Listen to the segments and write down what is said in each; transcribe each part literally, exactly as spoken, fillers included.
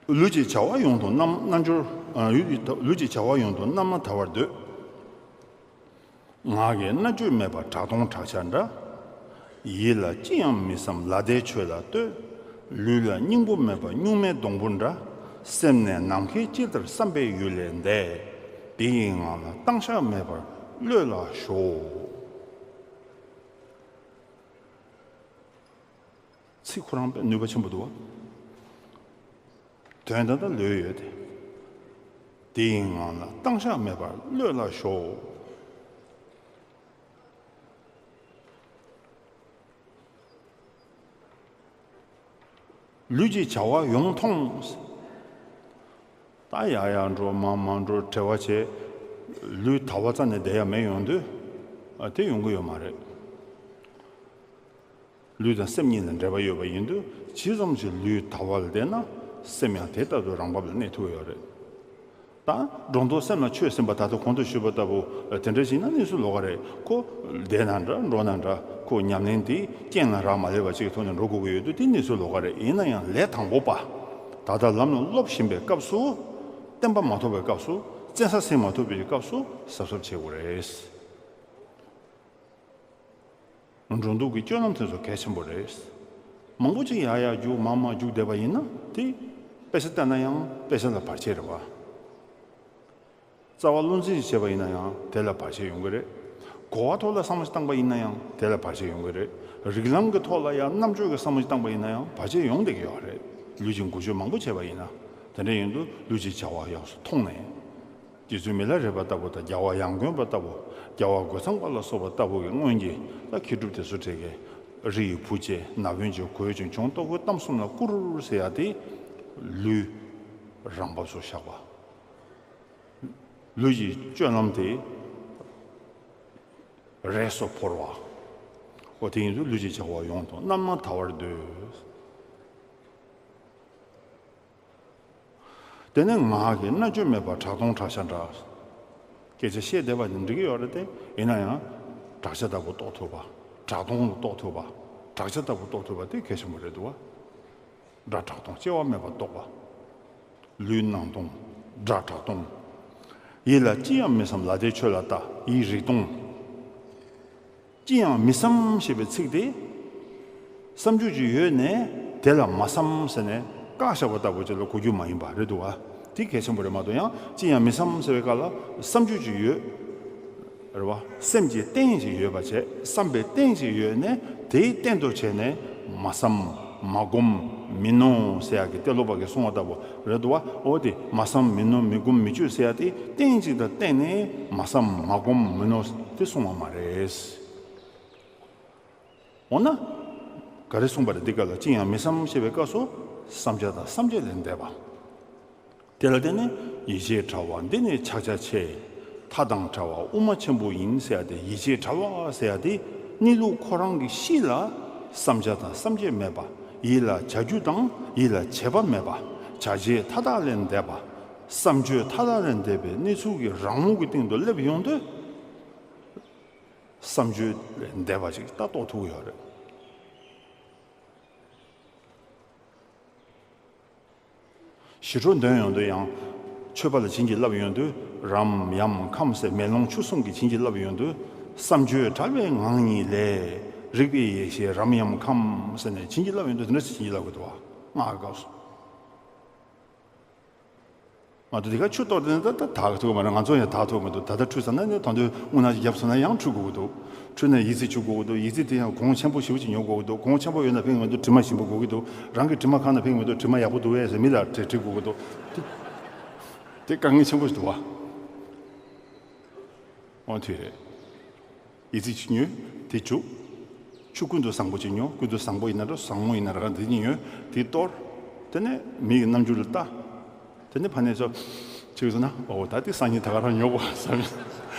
ལུས་ཀྱི་བྱ་བ་ཡོངས་དང་རྣམ་རྣལ་འབྱོར། ཨ། ལུས་ཀྱི་ལུས་ཀྱི་བྱ་བ་ཡོངས་དང་རྣམ་སྨིན་དལ་བར་འདོད། ངག་གི་རྣལ་འབྱོར་མེད་པར་གྲགས་སྟོང་བྲག་ཆ་འདྲ། ཡིད་ལ་ཅི་ཡང་མི་བསམ་ལ་དྭགས་ཆོས་ལ་ལྟོས། ལུས་ལ་སྙིང་པོ་མེད་པར་སྨྱུག་མའི་སྡོང་པོ་འདྲ། སེམས་ནི་ནམ་མཁའི་ཇི་ལྟར་བསམ་པའི་ཡུལ་ལས་འདས། དེ་ཡི་ངང་ལ་བཏང་བཞག་མེད་པར་གློད་ལ་ཞོག། ཚིག་ཁོ་རང་དཔེ་ནུས་པ་ཆེན་པོ་འདུག་བ། དོན་ད་ལྟ་ལོས་ཡོད་དེ། དེའི་ངང་ལ་བཏང་བཞག་མེད་པར་གློད་ལ་ཞོག། ལུས་ཀྱི་བྱ་བ་ཡོངས་ཐོངས། ད་ཡར་ཡར་འགྲོ་མར་མར་འགྲོ་བྲེལ་བ་བྱས། ལུས་དལ་བ་རྩ་ནས་བསྡད་ཡ་མེད་ཡོང་དུས། ཨ། དེ་ཡོང་གི་ཡོད་མ་རེད། ལུས་དང་སེམས་གཉིས་ལ་འབྲེལ་བ་ཡོད་པ་ཡིན་དུས། ཇི་ཙམ་གྱིས་ལུས་དལ་བ་ལ་བསྡད་ན་སེམས་ཡང་དེ་ལྟར་དུ་རང་བབས་ལ་གནས་ཐུབ་ཡོད་རེད། ད་སྒྲོ་འདོགས་སེམས་ལ་ཆོད་ཟིན་པ། ད་ལྟ་གོང་དུ་ཞུས་པ་ལྟ་བུ་དེ་འདྲ་ཞིག་ན་གནས་ཚུལ་ལོགས་ཀ་རེད། ཁོ་བསྡད་ན་འདྲ་འགྲོ་ན་འདྲ། ཁོ་ཉམས་ལེན་དེ་རྐྱེན་ལ་རག་མ་ལས་པ་ཅིག་གི་ཐོག་ནས་འགྲོ་དགོས་ཀྱི་ཡོད་དུས། དེ་གནས་ཚུལ་ལོགས་ཀ་རེད། ཡིན་ན་ཡང་ལས་དང་པོ་པ། ད་ལྟ་ལམ་ལ་སློབ་བཞིན་པའི་སྐབས་སུ། བརྟན་པ་མ་ཐོབ་པའི་སྐབས་སུ། བཙན་ས་ཟིན་མ་ཐུབ་པའི་སྐབས་སུ་གཟབ་གཟབ་བྱེད་དགོས་རེད། འགྲོ་འདུག་གི་སྤྱོད་ལམ་དེ་ཚོ་གལ་ཆེན་པོ་རེད། མང་པོ་ཅིག་ཡར་ཡར་རྒྱུག་མར་མར་རྒྱུག་བསྡད་པ་ཡིན་ན། དེ་དཔེ་ཆ་བལྟས་ན་ཡང་དཔེ་ཆ་ལ་བར་ཆད་རེད་བ། རྩ་བ་བློ་འཛིན་ཞིག་བྱས་པ་ཡིན་ན་ཡང་དེ་ལ་བར་ཆད་ཡོང་གི་རེད། གོ་བ་ཐོག་ལ་བསམ་བློ་ཞིག་བཏང་པ་ཡིན་ན་ཡང་དེ་ལ་བར་ཆད་ཡོང་གི་རེད། རིགས་ལམ་གྱི་ཐོག་ལ་ཡང་རྣམ་དཔྱོད་ཀྱི་བསམ་བློ་ཞིག་བཏང་པ་ཡིན་ན་ཡང་བར་ཆད་ཡོང་བསྡད་ཀྱི་ཡོད་རེད། ལུས་ཀྱི་འགུལ་སྐྱོད་མང་པོ་བྱས་པ་ཡིན་ན། དེ་འདྲ་ཡིན་དུས་ལུས་ཀྱི་བྱ་བ་ཡོངས་སུ་མཐོང་ནས། རྗེ་བཙུན་མི་ལ་རས་པ་ལྟ་བུ་དང་། རྒྱལ་བ་ཡང་དགོན་པ་ལྟ་བུ། རྒྱལ་བ་རྒོད་ཚང་པ་ལ་སོགས་པ་ལྟ་བུ་གི་སྔོན་གྱི་ད་མཁས་གྲུབ་དེ་ཚོ་གྲས་ཀྱིས། རི་ཡི་བུ་བཅས་ན་བུན་གྱི་གོས་ཀྱང་གྱོང་ལྟ་བུའི་གཏམ་གསུམ་ལ་བཀུར་ཟེར་ཡ་དེ། ལུས་རང་བབས་སུ་བཞག་པ། ལུས་ཀྱི་སྤྱོད་ལམ་དེ་རས་སུ་ཕོར་བ། འོ་དེ་ཡིན་དུས་ལུས་ཀྱི་བྱ་བ་ཡོངས་དང་རྣམ་སྨིན་དལ་བར་འདོད། དེ་ནས་ངག་གི་རྣལ་འབྱོར་མེད་པར་གྲགས་སྟོང་བྲག་ཆ་འདྲ། སྐད་ཆ་བཤད་བསྡད་པ་དེ་འགྲིག་གི་ཡོད་རེད་དེ། ཡིན་ན་ཡང་བྲག་ཆ་ལྟ་བུ་རྟོགས་ཐུབ་པ། གྲགས་སྟོང་ལ་རྟོགས་ཐུབ་པ། བྲག་ཆ་ལྟ་བུ་རྟོགས་ཐུབ་པ་དེ་གལ་ཆེན་པོ་རེད་འདུག་བ། སྒྲ་གྲགས་སྟོང་སྐྱེ་བ་མེད་པར་རྟོགས་པ། ལུས་སྣང་སྟོང་། སྒྲ་གྲགས་སྟོང་། ཡིད་ལ་ཅི་ཡང་མི་བསམ་ལ་དྭགས་ཆོས་ལ་ལྟ། ཡིད་རིག་སྟོང་། ཅི་ཡང་མི་བསམ་ཞེས་པའི་ཚིག་དེ། བསམ་རྒྱུ་ཅིག་ཡོད་ནས་དེ་ལ་མ་བསམ་ཟེར་ནས་བཀག་བཞག་པ་ལྟ་བུ་ཅིག་ལ་གོ་རྒྱུ་མ་ཡིན་པ་རེད་འདུག་བ། དེ་གལ་ཆེན་པོ་རེད་མ་གཏོགས། ཡང་ཅི་ཡང་མི་བསམ་ཟེར་བའི་སྐབས་ལ་བསམ་རྒྱུ་ཅིག་ཡོད། རེད་བ། སེམས་ཀྱི་རྟེན་ཅིག་ཡོད་པ་བྱས། བསམ་པའི་རྟེན་ཅིག་ཡོད་ནས་དེའི་རྟེན་དུ་བྱས་ནས་མ་བསམ། མ་བསྒོམ། མི་མནོ་ཟེར་ཡག་གི་ཏེ་ལོ་པ་གིས་གསུངས་པ་ལྟ་བུ་རེད་འདུག་བ། འོ་དེ་མ་བསམ་མི་མནོ་མི་བསྒོམ་མི་སྤྱོད་ཟེར་ཡག་དེ་རྟེན་ཅིག་དང་བརྟེན་ནས་མ་བསམ་མ་བསྒོམ་མི་མནོ་དེ་གསུངས་པ་མ་རེད། འོ་ན། ག་རེ་གསུངས་པ་རེད། འདི་ག་ལ་ཅི་ཡང་མི་བསམ་ཞེས་པའི་སྐབས་སུ་བསམ་བྱ་དང་བསམ་བྱེད་ལས་འདས་པ། དེ་ལ་བརྟེན་ནས་ཡིད་ཆེས་བྲལ་བ་འདི་ནི་ཕྱག་རྒྱ་ཆེ། མཐའ་དང་བྲལ་བ་དབུ་མ་ཆེན་པོ་ཡིན་ཟེར་ཡ་དེ། ཡིད་ཆེས་བྲལ་བ་ཟེར་ཡ་དེ་གནས་ལུགས་ཁོ་རང་གི་གཤིས་ལ་བསམ་བྱ་དང་བསམ་བྱེད་མེད་པ། ཡིད་ལ་བྱ་རྒྱུ་དང་ཡིད་ལ་བྱེད་པ་མེད་པ། བྱ་བྱེད་མཐའ་དག་ལས་འདས་པ། བསམ་བརྗོད་མཐའ་དག་ལས་འདས་པའི་གནས་ཚུལ་གྱི་རང་ངོ་གི་སྟེང་དུ་སླེབས་ཡོང་དུས། བསམ་བརྗོད་ལས་འདས་པ་ཅིག་ད་རྟོགས་ཐུབ་ཀྱི་ཡོད་རེད། ཞི་ཁྲོ་འདོན་ཡོང་དུས་ཡང་། མཆོད་པ་ལ་བྱིན་གྱིས་བརླབས་ཡོང་དུས། རམ་ཡམ་ཁམ་ཟེར་མེ་ལོང་ཆུ་གསུམ་གྱིས་བྱིན་གྱིས་བརླབས་ཡོང་དུས། བསམ་བརྗོད་བྲལ་བའི་ངང་ཉིད་ལས། རིག་པའི་ཡེ་ཤེས་རམ་ཡམ་ཁམ་ཟེར་ནས་བྱིན་གྱིས་བརླབས་ཡོང་དུས། དེ་འདྲ་ཞིག་བྱིན་གྱིས་བརླབས་ཀྱི་འདུག་བ། སྔགས་ཀྱི་སྐབས་སུ། མ་གཏོགས་དེ་ག་ཆུ་གཏོར་དེ་ནི་ད་ད་དག་ཐུབ་ཀྱི་མ་རེད། ང་ཚོ་ཡང་དག་ཐུབ་མི་འདུག་ད་ལྟ་ཁྲུས་ཟ་ན་ནི་ད་དུང་རྔུལ་ནག་ཅིག་བརྒྱབ་སོང་ན་ཡང་ཁྲུས་དགོས་ཀྱི་འདུག་ཁྲུས་ནས་ཡི་ཙི་བྱུག་དགོས་ཀྱི་འདུག་ཡི་ཙི་དེ་ཡང་གོང་ཆེན་པོ་ཞེ་པོ་ཅིག་ཉོ་དགོས་ཀྱི་འདུག་གོང་ཆེན་པོ་ཡོད་ན་ཕན་གྱི་མི་འདུག་དྲི་མ་ཞིམ་པོ་དགོས་ཀྱི་འདུག་རང་གི་དྲི་མ་ཁང་ན་ཕན་གྱི་མི་འདུག་དྲི་མ་ཡག་པོ་འདུག་ཨེ་ཟེར་མི་ལ་དྲི་དྲི་དགོས་ཀྱི་འདུག་དེ་དེ་དཀའ་ངལ་ཆེན་པོ་ཞིག་འདུག་བ། འོ་དེ་རེད། ཡི་ཙི་ཅིག་ཉོས། དེ་བྱུག་ཆུ་ཀུན་ཏུ་བཟང་པོ་ཅིག་ཉོ། ཀུན་ཏུ་བཟང་པོ་ཡིན་ན་འདྲ་བཟང་མོ་ཡིན་ན་འདྲ་ག་འདི་གཉིས་ཉོས། དེ་གཏོར། དེ་ནས་མི་ཡི་རྣམ་འགྱུར་ལ་ལྟ། དེ་ནས་ཕ་ནས་ཚོ་ཅིག་ཟེར་ན། འོ་ད་དེ་སང་ཉིན་ད་ག་རང་ཉོ་དགོས་བསམ།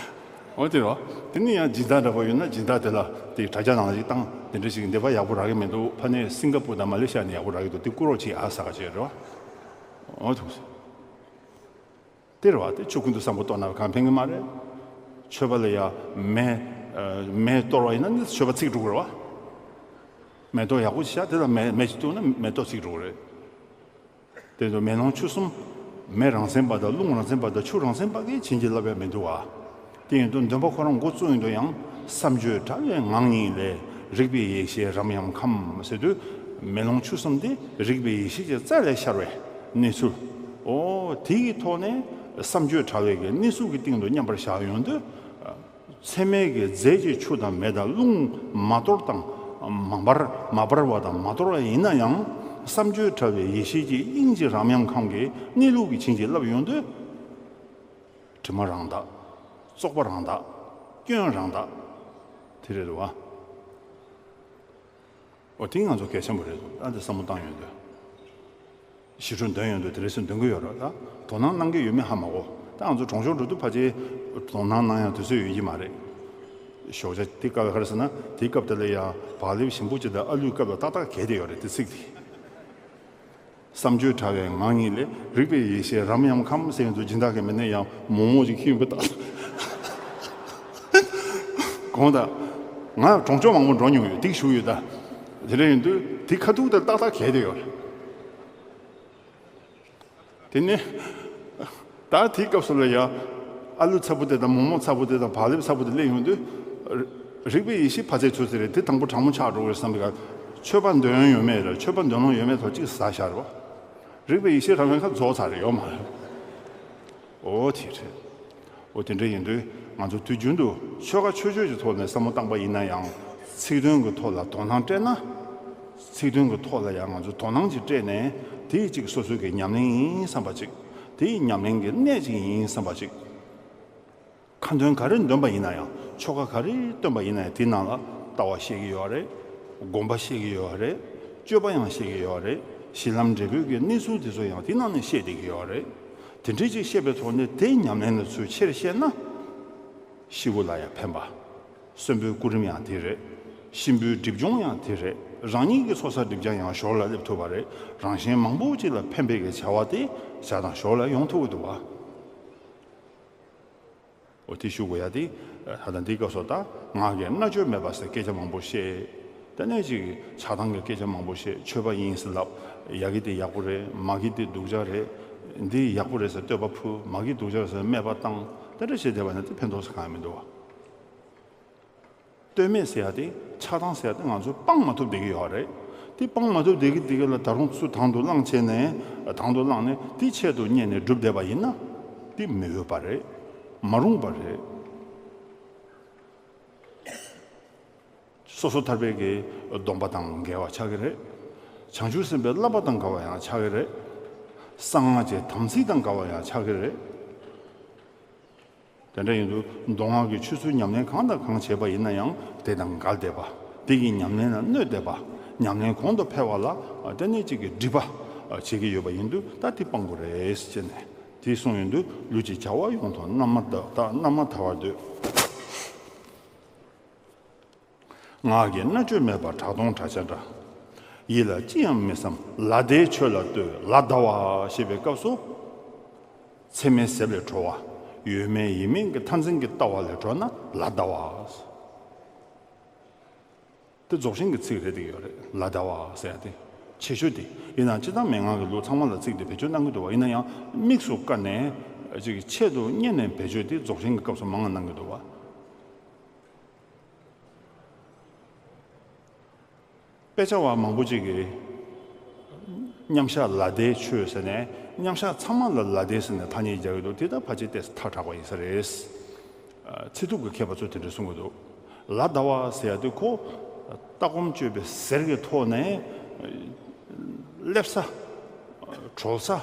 འོ་དེ་རེད་བ། དེ་ནས་ཡང་སྦྱིན་བདག་འདྲ་པོ་ཡོད་ན་སྦྱིན་བདག་དེ་ལ་དེ་དྲ་རྒྱ་ནང་ལ་ཅིག་བཏང་། དེ་འདྲ་ཞིག་འདི་པ་ཡག་པོ་རག་གི་མི་འདུག་ཕ་ནས་སིང་ག་པུར་དང་མ་ལེ་ཤ་ནས་ཡག་པོ་རག་གི་འདུག་དེ་བསྐུར་རོགས་བྱེད་ཨ་ཟེར་ག་བྱས་རེད་བ། འོ་ཐུགས་སྲས། དེ་རེད་བ། དེ་ཆུ་ཀུན་ཏུ་བཟང་པོ་གཏོར་ན་གང་ཕན་གི་མ་རེད། མཆོད་པ་ལ་ཡ་མེ། ཨ། མེ་གཏོར་བ་ཡིན་ན་ནི་མཆོད་པ་ཚིག་འགྲོ་གི་རེད་བ། མེ་ཏོག་ཡག་པོ་ཞིག་བཞག་དེ་ལ་མེ་མེ་ཅིག་གཏུགས་ན་མེ་ཏོག་ཚིག་འགྲོ་གི་རེད། དེ་ཚོ་མེ་རླུང་ཆུ་གསུམ། མེ་རང་མཚན་པ་དང་རླུང་རང་མཚན་པ་དང་ཆུ་རང་མཚན་པ་གིས་བྱིན་གྱིས་བརླབས་ཡ་མི་འདུག་བ། དེ་ཡིན་དུས་འདོན་པ་ཁོ་རང་འགོ་བཙུགས་ཡིན་དུས་ཡང་བསམ་བརྗོད་དྲ་བའི་ངང་ཉིད་ལས། རིག་པའི་ཡེ་ཤེས་རམ་ཡམ་ཁམས་ཟེར་དུས། མེ་རླུང་ཆུ་གསུམ་དེ་རིག་པའི་ཡེ་ཤེས་ཀྱི་རྩལ་ལས་ཤར་བའི་གནས་ཚུལ། ཨོ་དེ་ཡི་ཐོག་ནས་བསམ་བརྗོད་དྲ་བའི་གི་གནས་ཚུལ་གྱི་སྟེང་དུ་མཉམ་པར་བཞག་ཡོང་དུས། ཚད་མའི་གི་རྫས་ཀྱི་ཆུ་དང་མེ་དང་རླུང་མ་གཏོར་དང་། མ་འབར་མ་འབར་བ་དང་མ་གཏོར་བ་ཡིན་ན་ཡང་། བསམ་བརྗོད་དྲ་བའི་ཡེ་ཤེས་ཀྱི་དབྱིངས་ཀྱི་རམ་ཡམ་ཁམས་ཀྱི་གནས་ལུགས་ཀྱི་བྱིན་གྱིས་བརླབས་ཡོང་དུས། དྲི་མ་རང་དག། བཙོག་པ་རང་དག། སྐྱོན་རང་དག། དེ་རེད་བ། ཨོ་དེ་ང་ཚོ་གལ་ཆེན་པོ་རེད་འདུག་ཨ་འདི་བསམ་བློ་བཏང་ཡོང་དུས། ཞི་ཁྲོ་འདོན་ཡོང་དུས་དེ་རེད་ཟེར་འདོན་གི་ཡོད་རེད་ད། དོ་སྣང་གནང་གི་ཡོད་མེད་ཧ་མ་གོ། ད་ང་ཚོ་གྲོང་ཆོག་འགྲོ་དུས་ཕལ་ཆེར་དོ་སྣང་གནང་ཡང་དུས་ཚོད་ཡོད་ཀྱི་མ་རེད། ཞོགས་ཇ་དེ་སྐབས་ག་རེ་ཟེར་ན་དེའི་སྐབས་དེ་ལ་ཡང་བག་ལེབ་ཞིམ་པོ་ཅིག་དང་ཨ་ལུའི་སྐབས་ལ་ཏག་ཏག་གས་དེ་ཡོད་རེད་དེ་ཚིག་དེ། བསམ་བརྗོད་དྲ་བའི་ངང་ཉིད་ལས། རིག་པའི་ཡེ་ཤེས་རམ་ཡམ་ཁམས་ཟེར་དུས་སྦྱིན་བདག་གི་མི་ནས་ཡང་མོག་མོག་ཅིག་ཁྱེར་ཡོང་པ་ལྟ། དགོངས་དག་ང་གྲོང་ཆོག་མང་པོ་འགྲོ་མྱོང་ཡོད་དེ་ཞུ་ཡོད་ད། དེ་འདྲ་ཡིན་དུས་དེ་ཁ་ཐུག་དེ་ཏག་ཏག་གས་དེ་ཡོད་རེད། དེ་ནས་ད་དེའི་སྐབས་སུ་ལ་ཡང་ཨ་ལུ་ཚ་པོ་དེ་དང་མོག་མོག་ཚ་པོ་དེ་དང་བག་ལེབ་ཚ་པོ་དེ་སླེབས་ཡོང་དུས། རིག་པའི་ཡེ་ཤེས་ཕ་ཚད་ཚོད་ཚོད་རེད་དེ་དང་པོ་གྲང་མོ་ཆགས་འགྲོ་གི་རེད་བསམ་པའི་སྐབས། མཆོད་པ་འདོན་ཡོང་ཡོད་མེད་རེད་མཆོད་པ་འདོན་ལོང་ཡོད་མེད་ཐོག་གཅིག་ཟ་བཞག་རེད་བ། རིག་པའི་ཡེ་ཤེས་རང་བའི་ཁ་རྫོགས་ཚར་རེད་ཡོད་མ་རེད། ཨོ་དེ་རེད། ཨོ་དེ་འདྲ་ཡིན་དུས་ང་ཚོ་དུས་རྒྱུན་དུ་ཆོལ་ཁ་ཆོས་སྤྱོད་ཀྱི་ཐོག་ནས་བསམ་བློ་བཏང་པ་ཡིན་ན་ཡང་། ཚིག་དོན་གྱི་ཐོག་ལ་དོ་སྣང་སྤྲད་ན། ཚིག་དོན་གྱི་ཐོག་ལ་ཡང་ང་ཚོ་དོ་སྣང་ཅིག་སྤྲད་ནས་དེ་གཅིག་སོ་སོའི་གི་ཉམས་ལེན་ཡིན་བསམ་པ་ཅིག་དེ་ཉམས་ལེན་གྱི་གནད་ཅིག་ཡིན་བསམ་པ་ཅིག་ཁ་འདོན་ག་རེ་འདོན་པ་ཡིན་ན་ཡང་ཆོ་ག་ག་རེ་བཏོན་པ་ཡིན་ན་ཡང་དེའི་ནང་ལ་ལྟ་བ་བཤད་ཀྱི་ཡོད་རེད། སྒོམ་པ་བཤད་ཀྱི་ཡོད་རེད། སྤྱོད་པ་ཡང་བཤད་ཀྱི་ཡོད་རེད། གཞི་ལམ་འབྲས་བུ་གི་གནས་ཚུལ་དེ་ཚོ་ཡང་དེ་ནང་ནས་བཤད་བསྡད་ཀྱི་ཡོད་རེད། དེ་འདྲའི་ཅིག་བཤད་པའི་ཐོག་ནས་དེའི་ཉམས་ལེན་ལ་ཚུལ་ཆེར་བཤད་ན། ཤི་བོ་ལ་ཡང་ཕན་པ། གསོན་པོའི་སྐུ་རིམ་ཡང་དེ་རེད། གཤིན་པོའི་སྒྲིབ་སྦྱོང་ཡང་དེ་རེད། རང་ཉིད་ཀྱི་ཚོགས་བསགས་སྒྲིབ་སྦྱང་ཡང་ཞོར་ལ་སླེབས་ཐུབ་པ་རེད། རང་གཞན་མང་པོ་ཅིག་ལ་ཕན་པའི་གི་བྱ་བ་དེ་བྱ་དང་ཞོར་ལ་ཡོང་ཐུབ་ཀྱི་འདུག་བ། འོ་དེ་ཞུ་དགོས་ཡ་དེ། ད་ལྟ་འདིའི་སྐབས་སུ་ད་ངག་གི་མནར་གཅོད་མེད་པ་ཟེར་སྐད་ཆ་མང་པོ་བཤད། དེ་ནས་ཅིག་ཆགས་སྡང་གི་སྐད་ཆ་མང་པོ་བཤད་ཆོས་པ་ཡིན་ཟེར་ལབ། ཡ་གི་དེ་ཡག་པོ་རེད་མ་གི་དེ་སྡུག་ཅག་རེད། འདི་ཡག་པོ་རེད་ཟེར་བསྟོད་པ་ཕུལ་མ་གི་སྡུག་ཅག་རེད་ཟེར་སྨད་པ་བཏང་དེ་འདྲ་བྱེད་བསྡད་པ་ན་དེ་ཕན་ཐོགས་ཟེར་གང་ཡང་མི་འདུག་བ། ལྟོས་མེད་ཟེར་ཡ་དེ་ཆགས་སྡང་ཟེར་ཡ་དེ་ང་ཚོ་སྤང་མ་ཐུབ་བསྡད་ཀྱི་ཡོད་རེད། དེ་སྤང་མ་ཐུབ་བསྡད་ཀྱི་བསྡད་ཀྱི་ལ་ད་རུང་ཚུར་དང་དུ་བླངས་བྱས་ནས་དང་དུ་བླངས་ནས་དེ་ཆེད་དུ་གཉེར་ནས་སྒྲུབ་བསྡད་པ་ཡིན་ན། དེ་མི་འོས་པ་རེད། མ་རུང་བ་རེད། སོ་སོ་ཐར་པའི་གི་སྡོམ་པ་དང་འགལ་བ་ཆགས་ཀྱི་རེད། བྱང་ཆུབ་སེམས་དཔའི་བསླབ་པ་དང་འགལ་བ་ཡང་ཆགས་ཀྱི་རེད། གསང་སྔགས་ཀྱི་དམ་ཚིག་དང་འགལ་བ་ཡང་ཆགས་ཀྱི་རེད། དེ་འདྲ་ཡིན་དུས་མདོ་སྔགས་ཀྱི་ཆོས་ཚུལ་ཉམས་ལེན་གང་དང་གང་བྱས་པ་ཡིན་ན་ཡང་དེ་དང་འགལ་བསྡད་པ། དེ་གི་ཉམས་ལེན་ལ་གནོད་བསྡད་པ། ཉམས་ལེན་གོང་དུ་འཕེལ་བ་ལ་དེ་ནས་གཅིག་གི་སྒྲིབ་པ་བྱེད་ཀྱི་ཡོད་པ་ཡིན་དུས་ད་དེ་སྤང་དགོས་རེད་ཅེས་ནས་དེ་གསུངས་ཡོང་དུས་ལུས་ཀྱི་བྱ་བ་ཡོངས་དང་རྣམ་པར་དག་རྣམ་པར་ཐར་བར་འདོད། ངག་གི་མནར་གཅོད་མེད་པར་གྲགས་སྟོང་གྲགས་ཆེན་འདྲ། ཡིད་ལ་ཅི་ཡང་མི་བསམ་ལ་དྭགས་ཆོས་ལ་ལྟོས་ལ་ཟླ་བ་ཞེས་པའི་སྐབས་སུ། ཚད་མའི་ཟེར་ལས་གྲོལ་བ། ཡོད་མེད་ཡིན་མིན་གྱི་མཐར་འཛིན་གྱི་ལྟ་བ་ལས་གྲོལ་ན་ལ་ཟླ་བ། དེ་རྫོགས་ཆེན་གྱི་ཚིག་རེད་དེ་ཡོད་རེད་ལ་ཟླ་བ་ཟེར་ཡ་དེ། ཆེ་ཤོས་དེ་ཡིན་ནའང་སྤྱིར་བཏང་མན་ངག་གི་ལུགས་ཚང་མ་ལ་ཚིག་དེ་བེད་སྤྱོད་གནང་གི་འདུག་བ་ཡིན་ན་ཡང་དམིགས་སུ་བཀར་ནས་ཅིག་ཆེད་དུ་གཉེར་ནས་བེད་སྤྱོད་དེ་རྫོགས་ཆེན་གྱི་སྐབས་སུ་མང་ང་གནང་གི་འདུག་བ། དཔེ་ཆ་བ་མང་པོ་ཅིག་གིས་མཉམ་བཞག་ལ་དྭགས་ཆོས་ཟེར་ནས་མཉམ་བཞག་ཚང་མ་ལ་ལ་དྭགས་ཟེར་ནས་ཐ་སྙད་རྒྱག་གི་འདུག་དེ་ལྟར་ཕལ་ཆེར་ཏོག་ཙམ་ཐག་དྲག་པ་ཡིན་ས་རེད། ཚིག་ཐུབ་ཀྱི་མཁས་པ་ཚོས་དེ་འདྲ་གསུང་གི་འདུག་ལ་ཟླ་བ་ཟེར་ཡ་དེ་ཁོ་ལྟ་སྒོམ་སྤྱོད་པའི་ཟེར་གྱི་ཐོག་ནས་སླེབས་ས། གྲོལ་ས།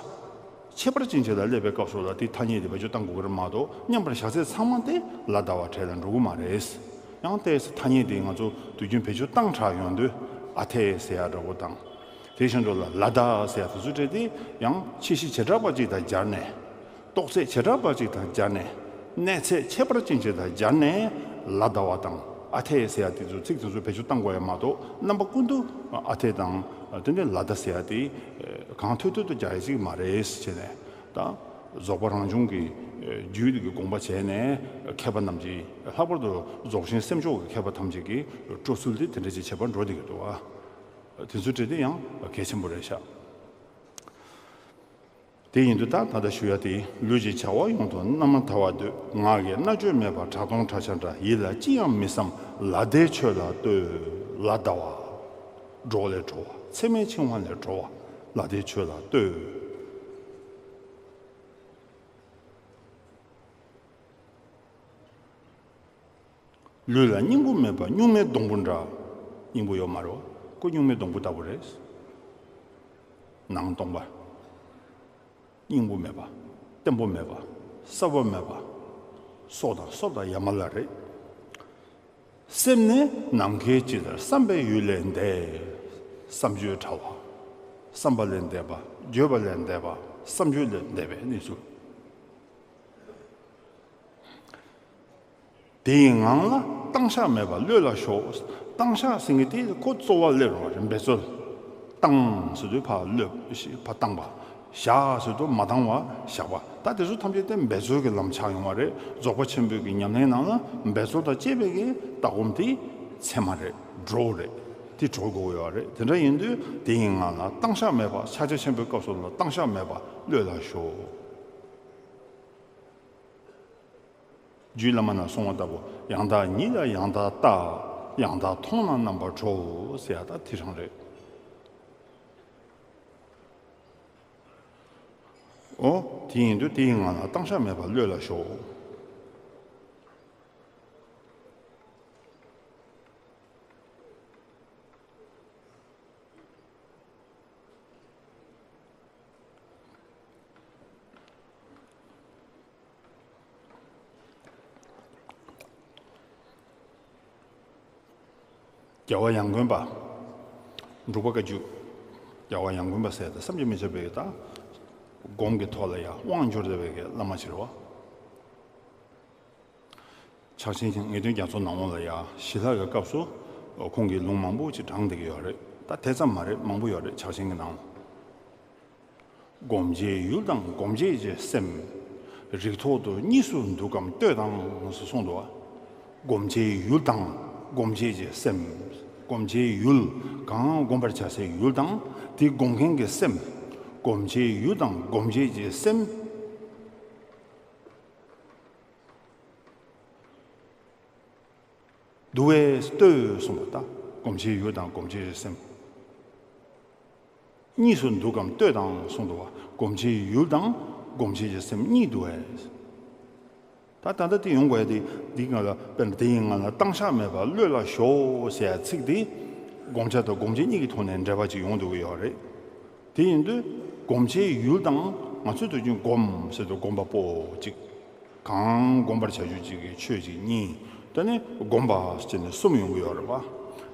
ཁྱད་པར་ཅན་ཅིག་ལ་སླེབས་པའི་སྐབས་སུ་ལ་དེའི་ཐ་སྙད་དེ་བེད་སྤྱོད་གཏང་དགོས་ཀྱི་རེད་མ་གཏོགས་མཉམ་པར་བཞག་ཚད་ཚང་མ་དེ་ལ་ཟླ་བ་གྲལ་ལ་འགྲོ་གི་མ་རེད། ཡང་ཏོག་ཙམ་ཐ་སྙད་དེ་ང་ཚོ་དུས་རྒྱུན་བེད་སྤྱོད་བཏང་དྲགས་ཡོང་དུས་ཨ་འཐས་ཟེར་ཡ་འདྲ་བོ་དང་། དེ་བཞིན་དུ་ལ་ལ་ཟླ་ཟེར་ཡ་དེ་ཚོ་སྤྲད་དེ་ཡང་ཆེ་བཞི་བྱེ་བྲག་པ་ཅིག་དང་སྦྱར་ནས། རྟོགས་ཚད་བྱེ་བྲག་པ་ཅིག་དང་སྦྱར་ནས། གནས་ཚད་ཁྱད་པར་ཅན་ཅིག་དང་སྦྱར་ནས་ལ་ཟླ་བ་དང་ཨ་འཐས་ཟེར་ཡ་དེ་ཚོ་ཚིག་དེ་ཚོ་བེད་སྤྱོད་བཏང་དགོས་ཡ་མ་གཏོགས་རྣམ་པ་ཀུན་ཏུ་ཨ་འཐས་དང་དེ་འདྲའི་ལ་ཟླ་ཟེར་ཡ་དེ་གང་ཐོད་ཐོད་དུ་རྒྱག་ཡ་ཅིག་མ་རེད་ཟེར་ནས་ད་རྫོགས་པ་རང་བྱུང་གི་རྒྱུད་ཀྱི་དགོངས་པ་བྱས་ནས་མཁས་པ་རྣམས་ཀྱིས་ལྷག་པར་དུ་རྫོགས་ཆེན་སེམས་ཕྱོགས་ཀྱི་མཁས་པ་ཐམས་ཅད་ཀྱིས་སྤྲོ་ཚུལ་དེ་དེ་འདྲ་ཅིག་བྱེད་པར་འགྲོ་བསྡད་ཀྱི་འདུག་ཨ། དེ་ཚོ་བྲིས་དེ་ཡང་གལ་ཆེན་པོ་རེད་ཤག་དེ་ཡིན་དུས་ད་ད་ལྟ་ཞུ་ཡ་དེ། ལུས་ཀྱི་བྱ་བ་ཡོངས་དུ་རྣམ་པར་དག་པར་འདོད། ངག་གི་རྣལ་འབྱོར་མེད་པ་གྲགས་སྟོང་ཁྲ་ཆ་འདྲ། ཡིད་ལ་ཅི་ཡང་མི་བསམ་ལ་དྭགས་ཆོས་ལ་ལྟོས། ལ་དྭགས་པ། འགྲོ་བ་ལས་གྲོལ་བ། ཚད་མེད་འཆིང་བ་ལས་གྲོལ་བ། ལ་དྭགས་ཆོས་ལ་ལྟོས། ལུས་ལ་སྙིང་པོ་མེད་པ་སྨྱུག་མའི་སྡོང་པོ་འདྲ། སྙིང་པོ་ཡོད་མ་རེད་བ། ཁོ་སྨྱུག་མའི་སྡོང་པོ་ལྟ་བུ་རེད། ནང་སྟོང་པ། སྙིང་པོ་མེད་པ། བརྟན་པོ་མེད་པ། གསལ་བ་མེད་པ། སྲོག་དང་སྲོག་དང་ཡ་མ་བརླག་རེད། སེམས་ནི་ནམ་མཁའི་ཇི་ལྟར་བསམ་པའི་ཡུལ་ལས་འདས། བསམ་བརྗོད་བྲལ་བ། བསམ་པ་ལས་འདས་པ། བརྗོད་པ་ལས་འདས་པ། བསམ་བརྗོད་ལས་འདས་པའི་གནས་ཚུལ། དེའི་ངང་ལ་བཏང་བཞག་མེད་པར་གློད་ལ་ཞོག། བཏང་བཞག་ཟེར་མཁན་དེ་ཁོ་རྩོལ་བ་སླེབས་རུང་བ་རེད། འབད་རྩོལ། བཏང་ཟེར་དུས་ཕར་གློད། ཕར་བཏང་པ། བཞག་ཟེར་དུས་མ་བཏང་བར་བཞག་པ། ད་དེ་ཚོ་ཐམས་ཅད་དེ་འབད་རྩོལ་གྱི་ལམ་ཆགས་ཡོང་བ་རེད། རྫོགས་པ་ཆེན་པོའི་གི་ཉམས་ལེན་ནང་ལ་འབད་རྩོལ་དང་བཅས་པའི་གི་ལྟ་སྒོམ་དེ་ཚད་མ་རེད། འགྲོ་རེད། དེ་གྲོལ་དགོས་ཡོད་རེད། དེ་འདྲ་ཡིན་དུས་དེའི་ངང་ལ་བཏང་བཞག་མེད་པར། ཕྱག་རྒྱ་ཆེན་པོའི་སྐབས་སུ་ལ་བཏང་བཞག་མེད་པར་གློད་ལ་ཞོག། རྒྱུད་བླ་མ་ནས་གསུངས་པ་ལྟ་བུ། ཡང་དག་ཉིད་ལ་ཡང་དག་བལྟ། ཡང་དག་མཐོང་ལ་རྣམ་པར་གྲོལ་ཟེར་ཡ་ད་དེ་རང་རེད། ཨོ། དེ་ཡིན་དུས་དེའི་ངང་ལ་བཏང་བཞག་མེད་པར་གློད་ལ་ཞོག། རྒྱལ་བ་ཡང་དགོན་པ། འབྲུག་པ་བཀའ་བརྒྱུད། རྒྱལ་བ་ཡང་དགོན་པ་ཟེར་ཏེ་བསམ་གྱིས་མི་ཁྱབ་པའི་ད་སྒོམ་གྱི་ཐོག་ལ་ཡང་དབང་འབྱོར་བསྡད་པའི་བླ་མ་ཅིག་རེད་བ། ཕྱག་ཆེན་ངེས་དོན་རྒྱ་མཚོ་ནང་ལོགས་ལ་ཡང་ཞི་ལྷག་གི་སྐབས་སུ་ཁོང་གིས་ལུང་མང་པོ་ཅིག་དྲངས་བསྡད་ཀྱི་ཡོད་རེད། ད་དེ་ཙམ་མ་རེད། མང་པོ་ཡོད་རེད་ཕྱག་ཆེན་གྱི་ནང་ལ། སྒོམ་བྱའི་ཡུལ་དང་སྒོམ་བྱེད་ཀྱི་སེམས། རིགས་ཐོག་ཏུ་གཉིས་སུ་འདུ་ཁམས་ལྟོས་དང་ཟེར་གསུངས་འདུག་བ། སྒོམ་བྱའི་ཡུལ་དང་སྒོམ་བྱེད་ཀྱི་སེམས། སྒོམ་བྱའི་ཡུལ། གང་སྒོམ་པར་བྱ་སའི་ཡུལ་དང་དེ་སྒོམ་མཁན་གྱི་སེམས། སྒོམ་བྱའི་ཡུལ་དང་སྒོམ་བྱེད་ཀྱི་སེམས། འདུ་བས་ལྟོས་གསུངས་པ་ལྟར་སྒོམ་བྱའི་ཡུལ་དང་སྒོམ་བྱེད་ཀྱི་སེམས། གཉིས་སུ་འདུ་ཁམས་ལྟོས་དང་གསུངས་འདུག་བ། སྒོམ་བྱའི་ཡུལ་དང་སྒོམ་བྱེད་ཀྱི་སེམས་གཉིས་འདུ་བས། ད་ད་ལྟ་དེ་ཡོང་དགོས་ཡ་དེ་འདི་ང་ལ་དཔེར་ན་དེ་ཡི་ངང་ལ་བཏང་བཞག་མེད་པར་གློད་ལ་ཞོག་ཟེར་ཡ་ཚིག་དེ་སྒོམ་བྱ་དང་སྒོམ་བྱེད་གཉིས་ཀྱི་ཐོག་ནས་འབྲེལ་བ་ཅིག་ཡོང་འདུག་གི་ཡོད་རེད། དེ་ཡིན་དུས་སྒོམ་བྱའི་ཡུལ་དང་ང་ཚོས་དུས་རྒྱུན་སྒོམ་ཟེར་དུས་སྒོམ་པ་པོ་གཅིག། གང་སྒོམ་པར་བྱ་རྒྱུ་གཅིག་གི་ཆོས་གཅིག་གཉིས། དེ་ནས་སྒོམ་པ་ཟེར་ནས་གསུམ་ཡོང་གི་ཡོད་རེད་བ།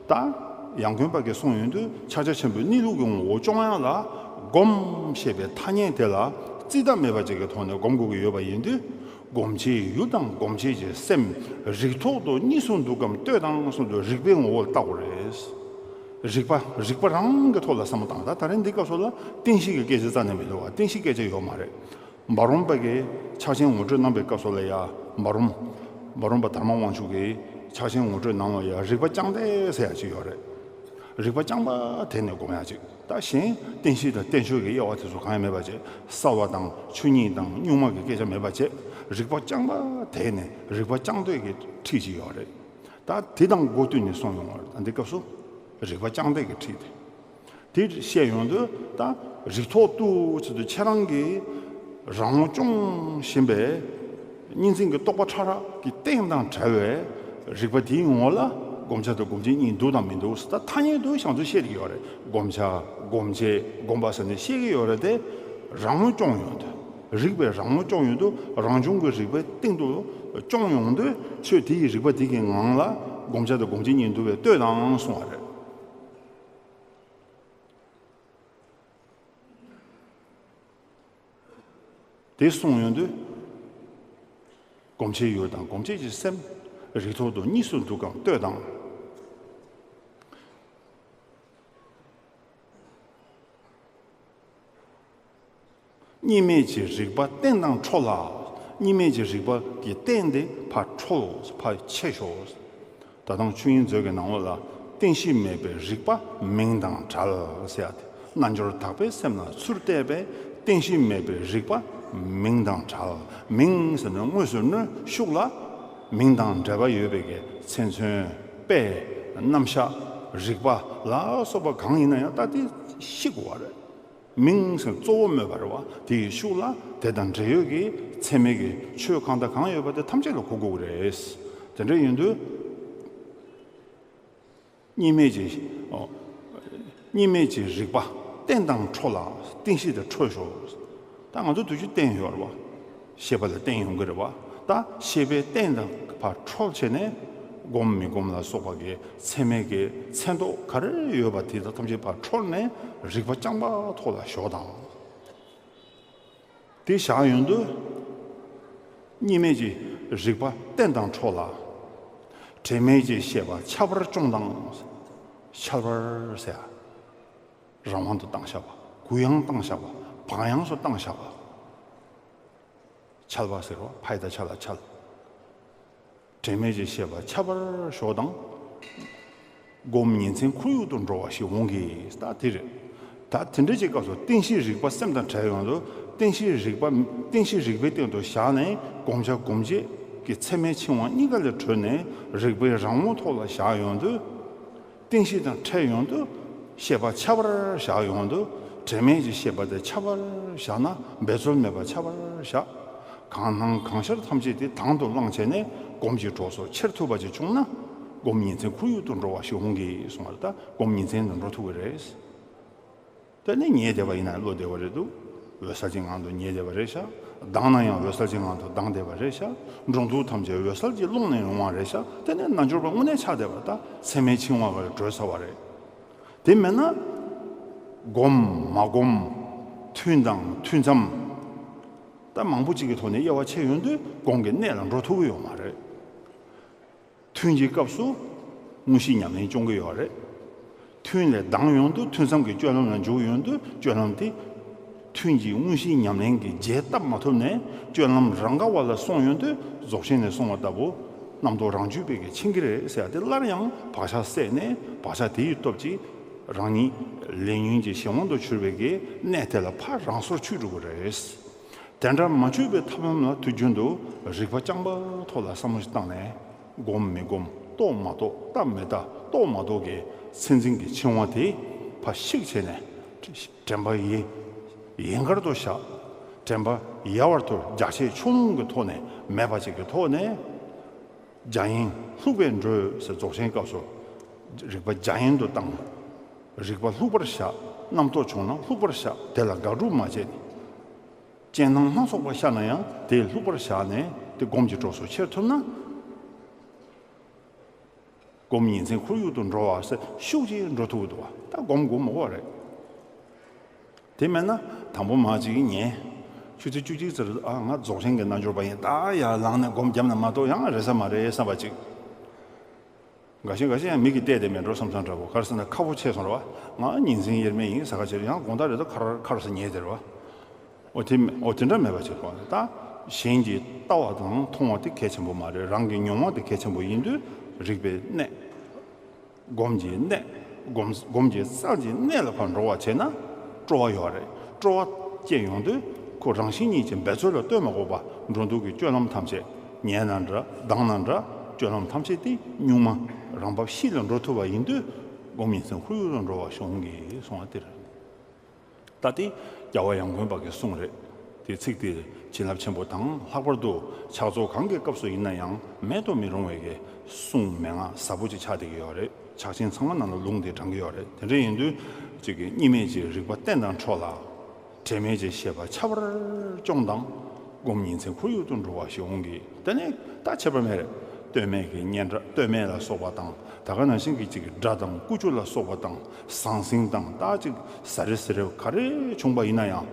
ད་ཡང་དགོན་པ་གིས་གསུངས་ཡོང་དུས་ཕྱག་རྒྱ་ཆེན་པོའི་གནས་ལུགས་ཀྱི་ངོ་བོ་སྐྱོང་ཡ་ལ་སྒོམ་ཞེས་པའི་ཐ་སྙད་དེ་ལ་རྩིས་གདབ་མེད་པ་ཅིག་གི་ཐོག་ནས་སྒོམ་དགོས་ཀྱི་ཡོད་པ་ཡིན་དུས། སྒོམ་བྱའི་ཡུལ་དང་སྒོམ་བྱེད་ཀྱི་སེམས། རིགས་ཐོག་ཏུ་གཉིས་སུ་འདུ་ཁམས་ལྟོས་དང་གསུངས་དུས་རིགས་པའི་ངོ་བོ་ལ་བལྟ་དགོས་རེད། རིགས་པ་རིགས་པ་རང་གི་ཐོག་ལ་བསམ་བློ་བཏང་། ད་ད་རེས་འདི་སྐབས་སུ་ལ་རྟེན་གཞི་གི་སྐད་ཆ་རྩ་ནས་མི་འདུག་བ། རྟེན་གཞི་སྐད་ཆ་ཡོད་མ་རེད། འབའ་རོམ་པ་གིས་ཕྱག་ཆེན་ངོ་སྤྲོད་གནང་པའི་སྐབས་སུ་ལ་ཡ། འབའ་རོམ། འབའ་རོམ་པ་དར་མ་དབང་ཕྱུག་གིས་ཕྱག་ཆེན་ངོ་སྤྲོད་ནང་ལ་ཡ་རིགས་པ་རྐྱང་གཏད་ཟེར་ཡ་ཅིག་ཡོད་རེད། རིགས་པ་རྐྱང་པ་དེད་ནས་སྒོམ་ཡ་ཅིག། ད་གཞན་རྟེན་གཞི་དང་བསྟན་བཅོས་ཀྱི་དབྱེ་བ་དེ་ཚོ་གང་ཡང་མེད་པ་བྱས། གསལ་བ་དང་ཆོས་ཉིད་དང་གཉུག་མ་གི་སྐད་ཆ་མེད་པ་བྱས། རིགས་པ་རྐྱང་པ་དེད་ནས་རིགས་པ་རྐྱང་གཏད་ཀྱི་ཁྲིད་ཅིག་ཡོད་རེད། ད་དེ་དང་སྒོ་བསྟུན་ནས་གསུངས་ཡོང་བ་རེད། ད་འདི་སྐབས་སུ་རིགས་པ་རྐྱང་གཏད་ཀྱི་ཁྲིད་དེ། དེ་བཤད་ཡོང་དུས་ད་རིགས་ཐོག་ཏུ་ཟེར་དུས་ཁྱེད་རང་གིས་རང་ངོ་སྐྱོང་བཞིན་པའི་གཉིས་འཛིན་གྱི་རྟོག་པ་ཕྲ་རགས་ཀྱི་རྟེན་དང་བྲལ་བའི་རིགས་པ་དེའི་ངོ་ལ་སྒོམ་བྱ་དང་སྒོམ་བྱེད་གཉིས་འདུག་དང་མི་འདུག་ཟེར། ད་ཐ་སྙད་དུ་ཞང་ཚོས་བཤད་ཀྱི་ཡོད་རེད། སྒོམ་བྱ་སྒོམ་བྱེད་སྒོམ་པ་ཟེར་ནས་བཤད་ཀྱི་ཡོད་རེད་དེ། རང་ངོ་སྐྱོང་ཡོང་དུས་རིགས་པས་རང་ངོ་སྐྱོང་ཡོང་དུས་རང་བྱུང་གི་རིགས་པའི་སྟེང་དུ་སྐྱོང་ཡོང་དུས་ཆོས་དེ་ཡི་རིགས་པ་དེ་གི་ངང་ལ་སྒོམ་བྱ་དང་སྒོམ་བྱེད་གཉིས་འདུ་བས་ལྟོས་དང་གསུངས་པ་རེད། དེ་གསུངས་ཡོང་དུས། སྒོམ་བྱའི་ཡུལ་དང་སྒོམ་བྱེད་ཀྱི་སེམས། རིགས་ཐོག་ཏུ་གཉིས་སུ་འདུ་ཁམས་ལྟོས་དང་། གཉིས་མེད་ཀྱི་རིགས་པ་རྟེན་དང་འཕྲོ་ལ། གཉིས་མེད་ཀྱི་རིགས་པ་གི་རྟེན་དེ་ཕར་འཕྲོ་ཕར་ཆད་ཤོག། ད་དུང་ཆོས་དབྱིངས་མཛོད་ཀྱི་ནང་ལོགས་ལ་རྟེན་གཞི་མེད་པའི་རིགས་པ་མིང་དང་བྲལ་ཟེར་ཡ་དེ། རྣལ་འབྱོར་དག་པའི་སེམས་ལ་ཚུར་བལྟས་པས་ རྟེན་གཞི་མེད་པའི་རིག་པ་མིང་དང་བྲལ། མིང་ཟེར་ན་དངོས་སུ་གནོན་ཤུགས་ལ་མིང་དང་འབྲེལ་བ་ཡོད་པའི་གི་ཚེ་མཚོན་དཔེ་རྣམ་གཞག་རིགས་པ་ལ་སོགས་པ་གང་ཡིན་ན་ཡང་ད་དེ་ཤེས་དགོས་པ་རེད། མིང་ཟེར་གཙོ་བོ་སྨོས་པ་རེད་བ། དེ་ཡི་ཤུགས་ལ་དེ་དང་འབྲེལ་ཡོད་ཀྱི་ཚད་མའི་གི་ཆོས་གང་དང་གང་ཡོད་པ་དེ་ཐམས་ཅད་ལ་གོ་དགོས་ཀྱི་རེད། དེ་འདྲ་ཡིན་དུས། གཉིས་མེད་ཀྱི། ཨོ། གཉིས་མེད་ཀྱི་རིག་པ་རྟེན་དང་འཕྲོ་ལ། རྟེན་གཞི་དེ་འཕྲོད་ཤོག་ད་ང་ཚོ་དུས་རྒྱུན་རྟེན་ཡོད་རེད་བ། ཤེས་པ་ལ་རྟེན་ཡོང་གི་རེད་བ། ད་ཤེས་པའི་རྟེན་དང་ཕར་འཕྲོ་བྱས་ནས་སྒོམ་མི་སྒོམ་ལ་སོགས་པ་གི་ཚད་མའི་གི་ཚད་མདོ་ག་རེ་ཡོད་པ་དེ་དག་ཐམས་ཅད་ཕར་འཕྲོར་ནས་རིག་པ་རྐྱང་པ་ཐོག་ལ་ཞོག་དང་། དེ་བཞག་ཡོང་དུས། གཉིས་མེད་ཀྱི་རིག་པ་རྟེན་དང་འཕྲོ་ལ། དྲན་མེད་ཀྱི་ཤེས་པ་ཁྱབ་པར་སྐྱོང་དང་། ཁྱབ་པར་ཟེར། རང་དབང་དུ་བཏང་བཞག་པ། གུ་ཡངས་བཏང་བཞག་པ། བག་ཡངས་སུ་བཏང་བཞག་པ། ཁྱབ་པ་ཟེར་བ་ཕ་ཡ་བཏགས་ཕྱ་ལ་ཁྱབ། དྲན་མེད་ཀྱི་ཤེས་པ་ཁྱབ་པར་ཞོག་དང་། སྒོམ་ཉིན་མཚན་ཁོར་ཡུག་ཏུ་འགྲོ་བ་ཞིག་འོང་གི། ད་དེ་རེད། ད་དེ་འདྲ་ཅིག་སྐབས་སུ་རྟེན་གཞི་རིག་པ་སེམས་དང་བྲལ་ཡོང་དུས། རྟེན་གཞི་རིག་པ་རྟེན་གཞི་རིག་པའི་སྟེང་དུ་བཞག་ནས་སྒོམ་བྱ་སྒོམ་བྱེད་ཀྱི་ཚད་མའི་འཆིང་བ་གཉིས་ཀ་ལས་གྲོལ་ནས་རིག་པའི་རང་ངོ་ཐོག་ལ་བཞག་ཡོང་དུས། རྟེན་གཞི་དང་བྲལ་ཡོང་དུས། ཤེས་པ་ཁྱབ་པར་བཞག་ཡོང་དུས། དྲན་མེད་ཀྱི་ཤེས་པ་དེ་ཁྱབ་པར་བཞག་ན་འབད་རྩོལ་མེད་པར་ཁྱབ་པར་བཞག་གང་སྣང་གང་ཤར་ཐམས་ཅད་དེ་དང་དུ་བླངས་བྱས་ནས་སྒོམ་གྱི་གྲོགས་སུ་འཁྱེར་ཐུབ་པ་ཅིག་བྱུང་ན། སྒོམ་ཉིན་མཚན་ཁོར་ཡུག་ཏུ་འགྲོ་བ་ཞིག་འོང་གི་གསུངས་པ་རེད། ད་སྒོམ་ཉིན་མཚན་དུ་འགྲོ་ཐུབ་ཀྱི་རེད། དེ་ནས་ཉལ་བསྡད་པ་ཡིན་ན་བློ་བདེ་བ་རེད་འདུག་འོད་གསལ་གྱི་ངང་དུ་ཉལ་བསྡད་པ་རེད་ཤག་ལྡང་ན་ཡང་འོད་གསལ་གྱི་ངང་དུ་ལྡང་བསྡད་པ་རེད་ཤག་འགྲོ་འདུག་ཐམས་ཅད་འོད་གསལ་གྱི་ཀློང་ནས་ཡོང་བ་རེད་ཤག་དེ་ནས་རྣལ་འབྱོར་པ་དངོས་གནས་ཆགས་བསྡད་པ་དང་ཚད་མའི་འཆིང་བ་ག་རེ་གྲོལ་ཚར་བ་རེད། དེ་མེད་ན། སྒོམ་མ་སྒོམ། ཐུན་དང་ཐུན་མཚམས། ད་མང་པོ་གཅིག་གི་ཐོག་ནས་དབྱེ་བ་ཕྱེ་ཡོང་དུས་སྒོམ་གྱི་གནད་ལ་འགྲོ་ཐུབ་ཀྱི་ཡོད་མ་རེད། ཐུན་གྱི་སྐབས་སུ་དངོས་གཞི་ཉམས་ལེན་སྐྱོང་གི་ཡོད་རེད། ཐུན་ལས་ལྡང་ཡོང་དུས་ཐུན་མཚམས་ཀྱི་སྤྱོད་ལམ་ལ་འཇུག་ཡོང་དུས་སྤྱོད་ལམ་དེ། ཐུན་གྱི་དངོས་གཞིའི་ཉམས་ལེན་གྱི་རྗེས་བཏབ་མ་ཐུབ་ནས་སྤྱོད་ལམ་རང་དགའ་བ་ལ་སོང་ཡོང་དུས་རྫོགས་ཆེན་ནས་གསུངས་པ་ལྟ་བུ་རྣམ་རྟོག་རང་རྒྱུད་པའི་གི་འཆིང་གི་རེད་ཟེར་ཡ་དེ་སླར་ཡང་བག་ཆགས་བསལ་ནས་བག་ཆགས་དེ་ཡི་སྟོབས་ཀྱིས་རང་ཉིད་ལས་ཉོན་གྱི་གཞན་དབང་དུ་གྱུར་པའི་གི་གནས་དེ་ལ་ཕར་རང་སོར་ཆུད་འགྲོ་གི་རེད། དེ་འདྲ་མ་བཅོས་པའི་ཐབས་ལམ་ལ་དུས་རྒྱུན་དུ་རིག་པ་རྐྱང་པ་ཐོག་ལ་བསམ་བློ་ཞིག་བཏང་ནས་སྒོམ་མི་སྒོམ་རྟོགས་མ་རྟོགས་ལྟ་མི་ལྟ་རྟོགས་མ་རྟོགས་ཀྱི་མཚན་འཛིན་གྱི་འཆིང་བ་དེ་ཕར་བཤིག་བྱས་ནས་དྲན་པ་ཡི་ཡན་གར་དུ་བཞག་དྲན་པ་ཡལ་བར་དུ་རྒྱ་ཆེ་ཆུང་ངུ་གི་ཐོག་ནས་མེད་པ་ཅིག་གི་ཐོག་ནས་རྒྱ་ཡན་ལྷུག་པའི་འགྲོས་ཟེར་རྫོགས་ཆེན་སྐབས་སུ་རིག་པ་རྒྱ་ཡན་དུ་བཏང་། རིག་པ་ལྷུག་པར་བཞག་རྣམ་རྟོག་བྱུང་ན་ལྷུག་པར་བཞག་དེ་ལ་དགག་སྒྲུབ་མ་བྱས་ནས། རྐྱེན་སྣང་སྣ་ཚོགས་པ་ཤར་ན་ཡང་དེ་ལྷུག་པར་བཞག་ནས་དེ་སྒོམ་གྱི་གྲོགས་སུ་འཁྱེར་ཐུབ་ན། སྒོམ་ཉིན་མཚན་ཁོར་ཡུག་ཏུ་འགྲོ་བ་ཟེར་ཤུགས་ཀྱིས་འགྲོ་ཐུབ་ཀྱི་འདུག་བ། ད་སྒོམ་སྒོམ་མོ་བ་རེད། དེ་མེད་ན་དང་པོ་མ་ཅིག་ཉལ། ཆུ་ཚོད་བཅུ་གཅིག་ཙམ་ཨ་ང་རྫོགས་ཆེན་གྱི་རྣལ་འབྱོར་པ་ཡིན་ད་ཡར་ལངས་ནས་སྒོམ་བརྒྱབ་ན་མ་གཏོགས་ཡང་རེད་ས་མ་རེད་བསམ་པ་ཅིག་འགའ་ཤས་འགའ་ཤས་ཡང་མིག་གིས་བལྟས་བསྡད་མེད་འགྲོ་བསམ་བསམ་འདྲ་པོ་ག་རེ་ཟེར་ན་ཁ་ཕོ་ཆེ་སོང་རེད་བ། ང་ཉིན་མཚན་དབྱེར་མེད་ཡིན་ས་ག་ཅིག་ཡང་དགོང་དག་རེ་ད་ཁར་ཁར་ས་ཉལ་དེ་རེད་བ། འོ་དེ་འོ་དེ་འདྲ་མེད་པ་ཅིག་གོ་ད་གཞན་གྱིས་ལྟ་བ་དང་མཐོང་བ་དེ་གལ་ཆེན་པོ་མ་རེད། རང་གི་མྱོང་བ་དེ་གལ་ཆེན་པོ་ཡིན་དུས་རིག་པའི་གནད། སྒོམ་གྱི་གནད། སྒོམ་སྒོམ་གྱི་རྩལ་གྱི་གནད་ལ་ཕར་འགྲོ་བ་བྱས་ན་སྤྲོ་བ་ཡོད་རེད། སྤྲོ་བ་སྐྱེ་ཡོང་དུས་ཁོ་རང་བཞིན་ཉིད་ཀྱི་འབད་རྩོལ་ལ་ལྟོས་མ་དགོས་པ་འགྲོ་འདུག་གི་སྤྱོད་ལམ་ཐམས་ཅད་ཉལ་ན་འདྲ་ལྡང་ན་འདྲ་སྤྱོད་ལམ་ཐམས་ཅད་དེ་གཉུག་མ་རང་བབས་གཤིས་ལ་འགྲོ་ཐུབ་པ་ཡིན་དུས་སྒོམ་ཉིན་མཚན་ཁོར་ཡུག་ལ་འགྲོ་བ་ཤོང་གི་གསུང་བ་དེ་རེད། ད་དེ་རྒྱལ་བ་ཡང་དགོན་པ་གི་གསུང་རེད། དེ་ཚིག་དེ་བྱིན་རླབས་ཆེན་པོ་དང་ལྷག་པར་དུ་ཕྱག་ཚོགས་གང་གི་སྐབས་སུ་ཡིན་ན་ཡང་མེད་དུ་མི་རུང་བའི་གི་གསུང་མན་ངག་ཟབ་པོ་ཅིག་ཆགས་བསྡད་ཀྱི་ཡོད་རེད། ཕྱག་ཆེན་ཚང་མ་ནང་ལ་ལུང་དེ་དྲངས་ཀྱི་ཡོད་རེད། དེ་འདྲ་ཡིན་དུས་གཅིག་གི་གཉིས་མེད་ཀྱི་རིག་པ་རྟེན་དང་འཕྲོད་ལ། དྲན་མེད་ཀྱི་ཤེས་པ་ཁྱབ་པར་སྐྱོང་དང་། སྒོམ་ཉིན་མཚན་ཁོར་ཡུག་ཏུ་འགྲོ་བ་ཞིག་འོང་གི། དེ་ནས་ད་ཁྱད་པར་མེད་རེད། ལྟོས་མེད་ཀྱི་སྙན་སྒྲ་ལྟོས་མེད་ལ་སོགས་པ་དང་ད་ག་ནང་བཞིན་གྱི་གཅིག་གི་སྒྲ་དང་ཀུ་ཅོ་ལ་སོགས་པ་དང་ཟང་ཟིང་དང་ད་གཅིག་ཟ་རི་ཟི་རི་ག་རེ་བྱུང་པ་ཡིན་ན་ཡང་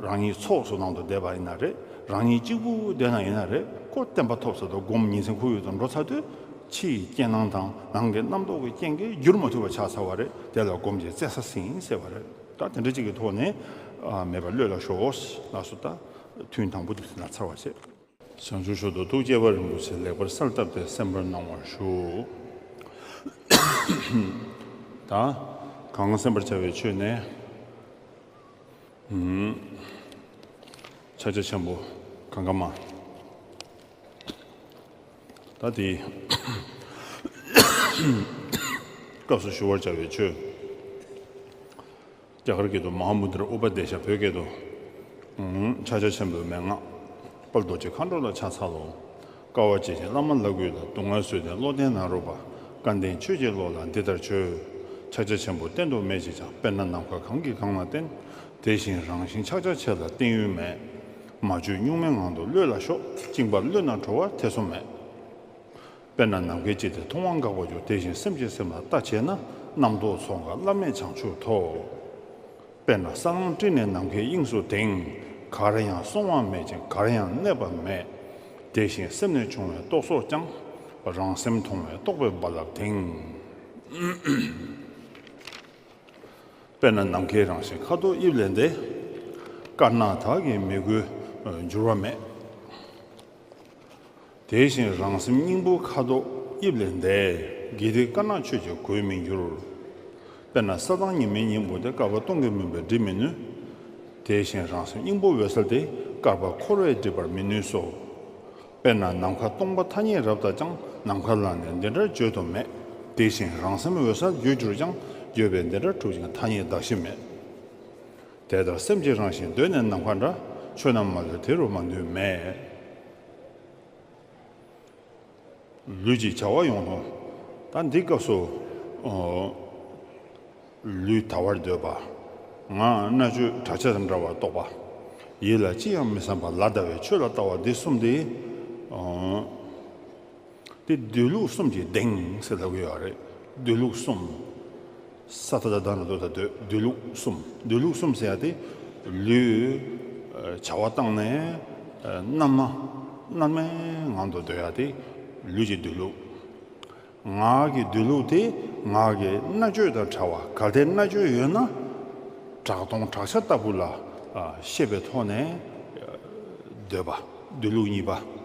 རང་ཉིད་ཚོགས་སུ་ནང་དུ་བསྡད་པ་ཡིན་ན་རེད། རང་ཉིད་གཅིག་པུ་བསྡད་ན་ཡིན་ན་རེད། ཁོ་བརྟན་པ་ཐོབ་ཚར་དུས་སྒོམ་ཉིན་མཚན་ཁོར་ཡུག་ཏུ་འགྲོ་ཚར་དུས་ཕྱི་ཡི་རྐྱེན་སྣང་དང་ནང་གི་རྣམ་རྟོག་གི་རྐྱེན་གྱིས་བསྒྱུར་མ་ཐུབ་པ་ཆགས་ཚར་བ་རེད། དེ་ལ་སྒོམ་གྱི་བཙན་ས་ཟིན་ཟེར་བ་རེད། ད་དེ་འདྲ་གཅིག་གི་ཐོག་ནས་ཨ་མེད་པ་གློད་ལ་ཤོག་ལགས་སོ། ད་ཐུན་དང་པོ་དེ་ཟིན་ན་ཚར་བ་བྱས། བྱང་ཆུབ་མཆོག་ཏུ་ཐུགས་བསྐྱེད་པ་རིན་པོ་ཆེ་ལེགས་པར་གསལ་བཏབ་སྟེ་གསན་པར་གནང་བར་ཞུ། ད་གང་གསན་པར་བྱ་བའི་ཆོས་ནི། ཨུམ། ཕྱག་རྒྱ་ཆེན་པོ་གང་ག་མ། ད་དེ་སྐབས་སུ་ཞུ་བར་བྱ་བའི་ཆོས། རྒྱ་གར་སྐད་དུ་མ་ཧཱ་མུ་དྲ་ཨུ་པ་དེ་ཤ། བོད་སྐད་དུ་ཕྱག་རྒྱ་ཆེན་པོའི་མན་ངག། དཔལ་རྡོ་རྗེ་མཁའ་འགྲོ་ལ་ཕྱག་འཚལ་ལོ། དཀའ་བ་སྤྱད་ཅིང་བླ་མ་ལ་གུས་ལ། སྡུག་བསྔལ་བཟོད་ལྡན་བློ་ལྡན་ན་རོ་པ། སྐལ་ལྡན་ཆོས་ཀྱི་བློ་ལ་འདི་ལྟར་བྱོས། ཕྱག་རྒྱ་ཆེན་པོ་བསྟན་དུ་མེད་ཅེས་ཀྱང་། དཔེར་ན་ནམ་མཁའ་གང་གིས་གང་ལ་བསྟན། དེ་བཞིན་རང་བཞིན་ཕྱག་རྒྱ་ཆེ་ལ་བསྟན་ཡུལ་མེད། མ་བཅོས་གཉུག་མའི་ངང་དུ་གློད་ལ་ཞོག། བཅིངས་པ་གློད་ན་གྲོལ་བ་ཐེ་ཚོམ་མེད། དཔེར་ན་ནམ་མཁའི་དཀྱིལ་དེ་མཐོང་བ་འགག་པར་འགྱུར། དེ་བཞིན་སེམས་ཀྱི་སེམས་ལ་ལྟ་བྱས་ན། རྣམ་རྟོག་ཚོགས་འགག་བླ་མེད་བྱང་ཆུབ་ཐོབ། དཔེར་ན་ས་བོན་སྤྲིན་ནི་ནམ་མཁའི་དབྱིངས་སུ་དེངས། གར་ཡང་སོང་བ་མེད་ཅིང་གར་ཡང་གནས་པ་མེད། དེ་བཞིན་སེམས་ནི་བྱུང་བའི་རྟོག་ཚོགས་ཀྱང་། རང་སེམས་མཐོང་བས་རྟོག་པའི་རྦ་རླབས་དེངས། དཔེར་ན་ནམ་མཁའི་རང་བཞིན་ཁ་དོག་དབྱིབས་ལས་འདས། དཀར་ནག་དག་གིས་མི་གོས་འགྱུར་བ་མེད། དེ་བཞིན་རང་སེམས་སྙིང་པོ་ཁ་དོག་དབྱིབས་ལས་འདས། དགེ་སྡིག་དཀར་ནག་ཆོས་ཀྱིས་གོས་མི་འགྱུར། དཔེར་ན་ས་དང་ཉི་མའི་སྙིང་པོ་དེ། བསྐལ་པ་སྟོང་གི་མུན་པས་སྒྲིབ་མི་ནུས། དེ་བཞིན་རང་སེམས་སྙིང་པོ་འོད་གསལ་དེ། བསྐལ་པ་འཁོར་བས་སྒྲིབ་པར་མི་ནུས་སོ། དཔེར་ན་ནམ་མཁའ་སྟོང་པ་ཐ་སྙད་རབ་ལྟ་ཀྱང་། ནམ་མཁའ་ལ་ནི་འདི་འདྲར་བརྗོད་དུ་མེད། དེ་བཞིན་རང་སེམས་འོད་གསལ་བརྗོད་གྱུར་ཀྱང་། བརྗོད་པས་འདི་འདྲར་གྲུབ་ཅིང་ཐ་སྙད་གདགས་གཞི་མེད། དེ་ལྟར་སེམས་ཀྱི་རང་བཞིན་གདོད་ནས་ནམ་མཁའ་འདྲ། ཆོས་རྣམས་མ་ལུས་དེ་རུ་མ་འདུས་མེད། ལུས་ཀྱི་བྱ་བ་ཡོངས་སུ། ད་འདི་སྐབས་སུ། ཨོ། ལུས་དལ་བར་འདོད་པ། ངག་སྨྲ་བརྗོད་བྲག་ཆ་དང་འདྲ་བར་རྟོག་པ། ཡིད་ལ་ཅི་ཡང་མི་བསམ་པ་ལ་བཟླ་བའི་ཆོས་ལ་ལྟ་བ་འདི་གསུམ་དེ། ཨོ། དེ་སྡོད་ལུགས་གསུམ་གྱིས་གདེང་ཟེར་ལབ་ཀྱི་ཡོད་རེད། སྡོད་ལུགས་གསུམ། ས་ཏ་བཏགས་སྡ་ན་བཏགས་སྡོད། སྡོད་ལུགས་གསུམ། སྡོད་ལུགས་གསུམ་ཟེར་ཡ་དེ། ལུས། ཨ། བྱ་བ་བཏང་ནས། ཨ། རྣལ་མ། རྣལ་མའི་ངང་དུ་སྡོད་ཡ་དེ་ལུས་ཀྱི་སྡོད་ལུགས། ངག་གི་སྡོད་ལུགས་དེ་ངག་གི་སྨྲ་བརྗོད་དང་བྲལ་བ། གལ་ཏེ་སྨྲ་བརྗོད་ཡོད་ན་བྲག་དོང་བྲག་ཆ་ལྟ་བུ་ལ། ཨ། ཤེས་པའི་ཐོག་ནས། ཨ། སྡོད་པ། སྡོད་ལུགས་གཉིས་པ།